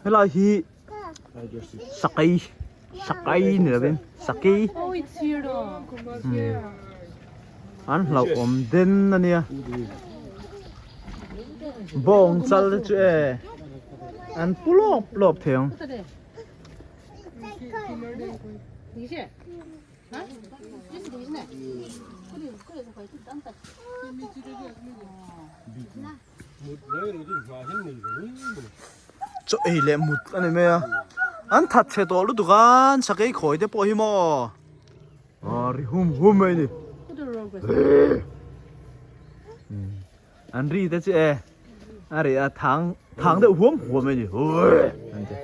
Helai hi sakei sakei ni lovin sakei an hlauhawm den a nia bawng chal te chu e an pu lawp lawp thei ang. Chaw ei leh mut a ni mai a an that chhe tawh lutuk a an sakei khawi te pawh hi maw aw ri hum hum mai a ni an ri te chu e a ri a thang thang deuh huam huam mai a ni an ti.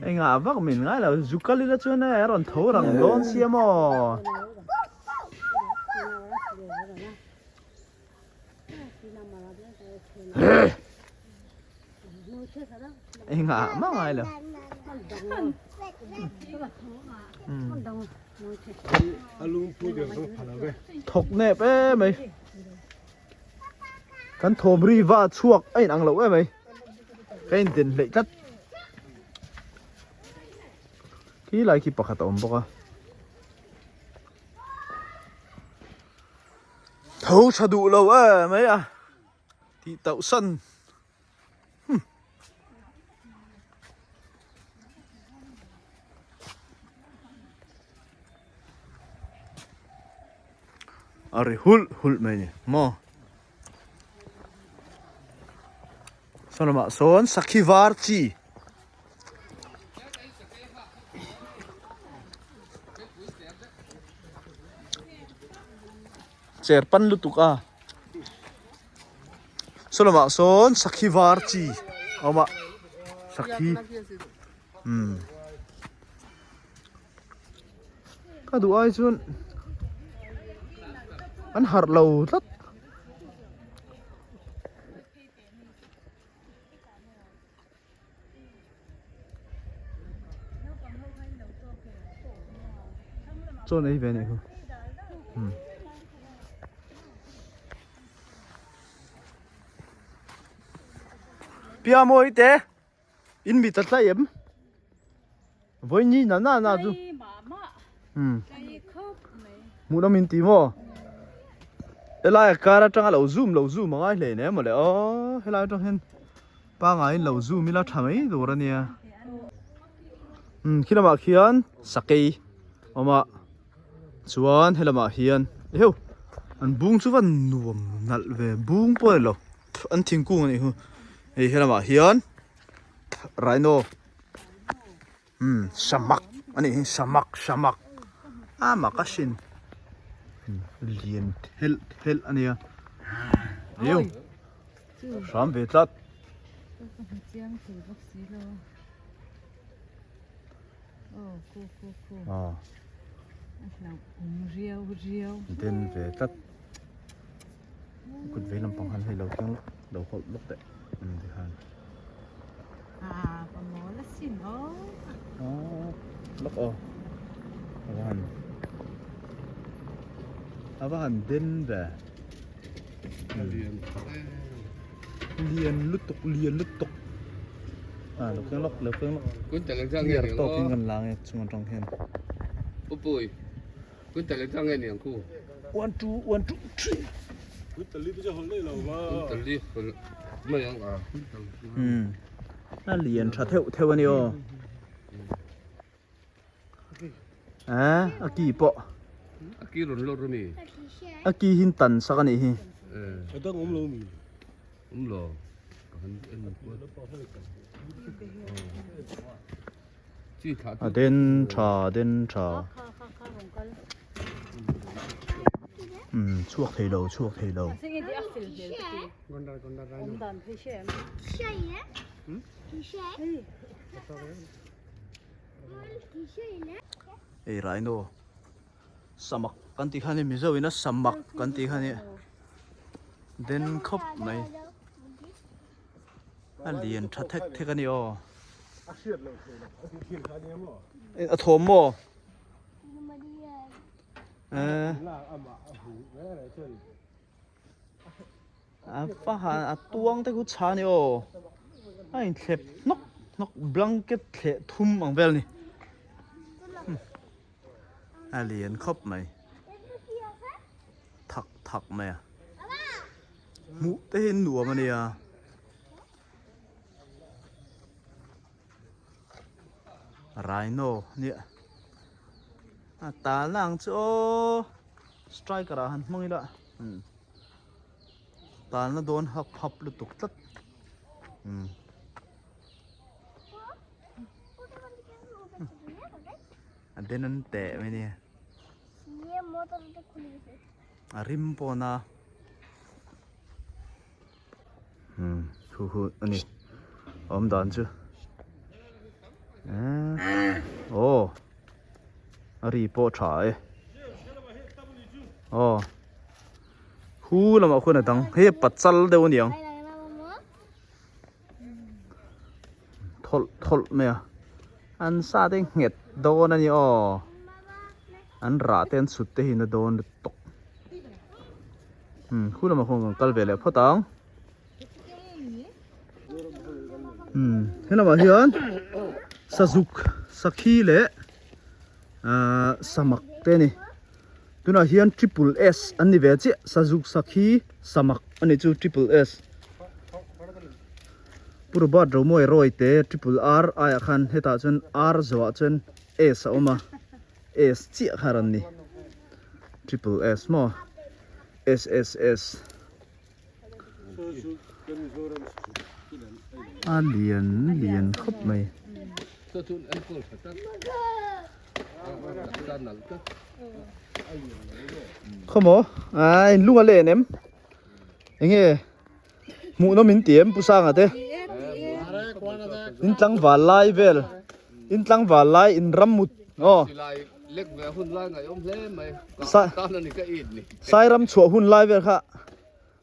Engah vak min ngai lo zu kal ila chuan e a rawn tho rang dawn sia maw. Engah mah ngai lo. Thawk nep em mai. Kan thawm ri va chhuak a inang lo em mai. Ka inten hleih tlat. Khi lai khi pakhat a awm bawk a. Tho tha duh lo em mai a. Tih tauh san. Hmm. A ri hulh hulh mai ni maw. Saw lamah sawn sakhi var chi cher pan lutuk a saw lamah sawn sakhi var chi a awm a sakhi umm ka duh ai chuan an harh lo tlat. Chaw nei ve a nih chu umm. Pia mawi te in mit a tlai em vawi ni na na na chu umm hmuh nawm in ti maw helai a kar atanga lo zoom lo zoom a ngai hle nen mawle aw helai atang hian pangaiin lo zoom ila tha mai tur a nia umm khi lamah khian sakei a awm a chuan helamah hian eheu an bung chu va nuam nalh ve bung pawh a ni lo an thingkung a nih chu hei helamah hian rhino umm samak a nih hi samak samak a mak a hrin lian thelh thelh a nia eheu hram ve tlat. Den ve tlat kut vei lampang han hei lo keng lo hawlh lawk teh umm tikhan lawk aw a va han a va han den ve lian lutuk lian lutuk ah lo keng lawk lo keng lawk clear tawk in kan la nge chung atang hian one two one two three umm a lian tha theuh theuh a ni aw eh a ki pawh a ki rawn lawr a mi a ki hi tan sak a nih hi a dang awm lo mi awm lo ka han en kual chi thlah a den tha den tha umm chhuak thei lo chhuak thei lo Ei rhino samak kan tih kha ni mizo ina samak kan tih kha ni den khawp mai a lian tha thek thek a ni aw a thawm maw eh a pa han a tuang te khu chha a ni aw. A inthlep hnawk hnawk blanket thleh thum ang vel a ni. A lian khawp mai. Thak thak mai a. Hmuh te hi nuam a nia. Rhino nia. A talna ang chu aw. Striker ah han hmang ila. Talna dawn hap hap lutuk tlat. A den an teh mai nia. A rim pawn a. Umm khu khu a ni awm dan chu eee aw a ri pawh tha e aw khu lamah khuan a dang hei pachal deuh a ni ang thawlh thawlh mai a an sa te nghet dawn a ni aw an rah te an chhut te hi na dawn lutuk umm khu lamah khuan kan kal ve leh phawt ang umm helamah hian sazuk sakhi leh ahh samak te a ni tunah hian triple s an ni ve chiah sazuk sakhi samak a ni chu triple s Pu Robert Romawi Roy te triple R aiah khan hetah chuan R zawhah chuan S a awm a S chiah kha rawn ni triple S maw S S S a lian lian khawp mai. Khawmaw ai lung a len em enge Hmuhnawm in ti em Pu Sanga te? In tlangval lai vel, in tlangval lai in ram mut aw. Sairam chhuah hun lai vel kha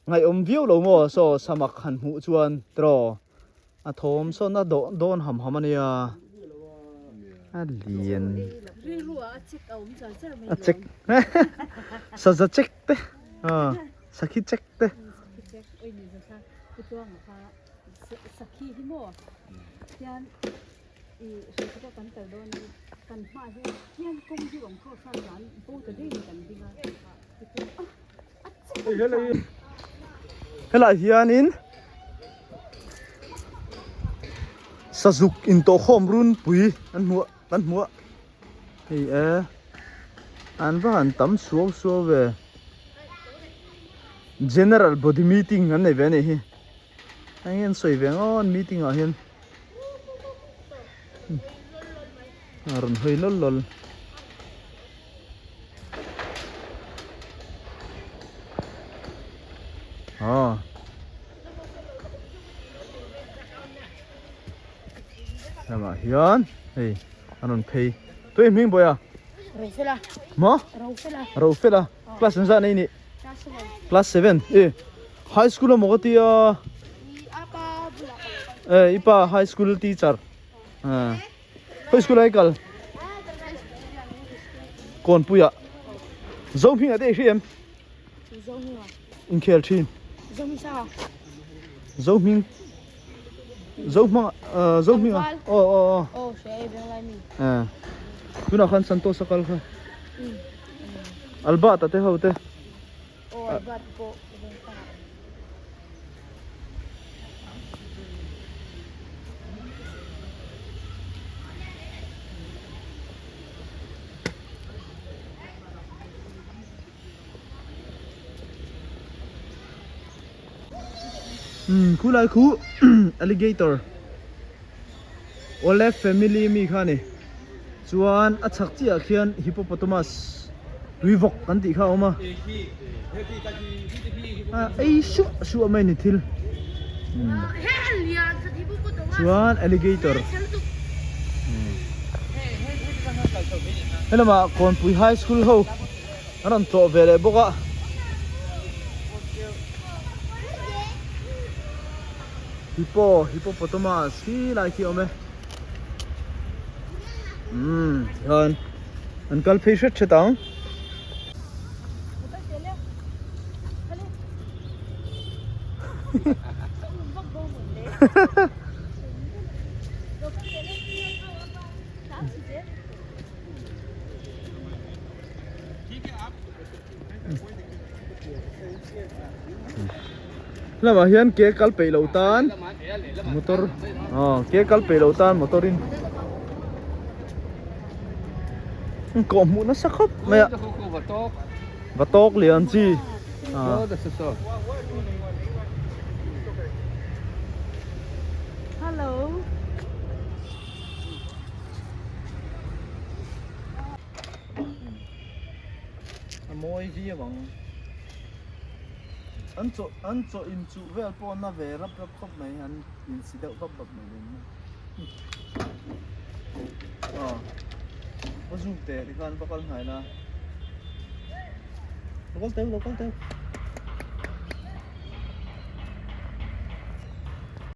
ngaihawm viau lo maw saw samak han hmuh chuan tiraw a thawm sawn a dawh dawn ham ham a nia a lian a chek saza chek te sakhi chek te. Helai hianin sazuk intawhkhawm runpui an hmu a kan hmu a hei e an va han tam suau suau ve. General body meeting an nei ve a nih hi hei an sawi ve ngawt meeting ah hian a rawn hawi lawl lawl aw lamah hian hei a rawn phei tui hming bawiha Rofela maw Rofela Rofela Class engzah nei nih? Class 7. E high school a maw ka tia. E i pa high school teacher. Ah. High school ai kal. Kawnpuia. Zohminga te i hri em? Zohminga. Inkhel thin. Zohmisa. Zohming Zohmanga Zohminga. Aw aw aw. Aw hre e venglai mi. Eh. Tunah khan Santosh a kal kha. Albert a te ho te. Aw Albert pawh vengpa. Umm khulai khu alligator Olaf family mi kha a ni chuan a chhak chiah ah khian hippopotamus tuivawk kan tih kha a awm a a ei suah suah mai a ni thil chuan alligator helamah kawnpui high school ho An rawn tlawh ve leh bawk a. Hippo, hippopotamus khi lai khi a awm e. Umm tihian an kal phei hret hret ang. Lamah hian ke kal peih lo tan motor aw ke kal peih lo tan motor in kawh hmuh nasa khawp mai a va tawk lian chi Hello. A mawi viau ang. An chaw an chaw inchuh vel pawh na ve rap rap khawp mai an insi deuh vap vap mai dawn a. Aw va zoom teh tikhan va kal hnai la. Lo kal teu lo kal teu.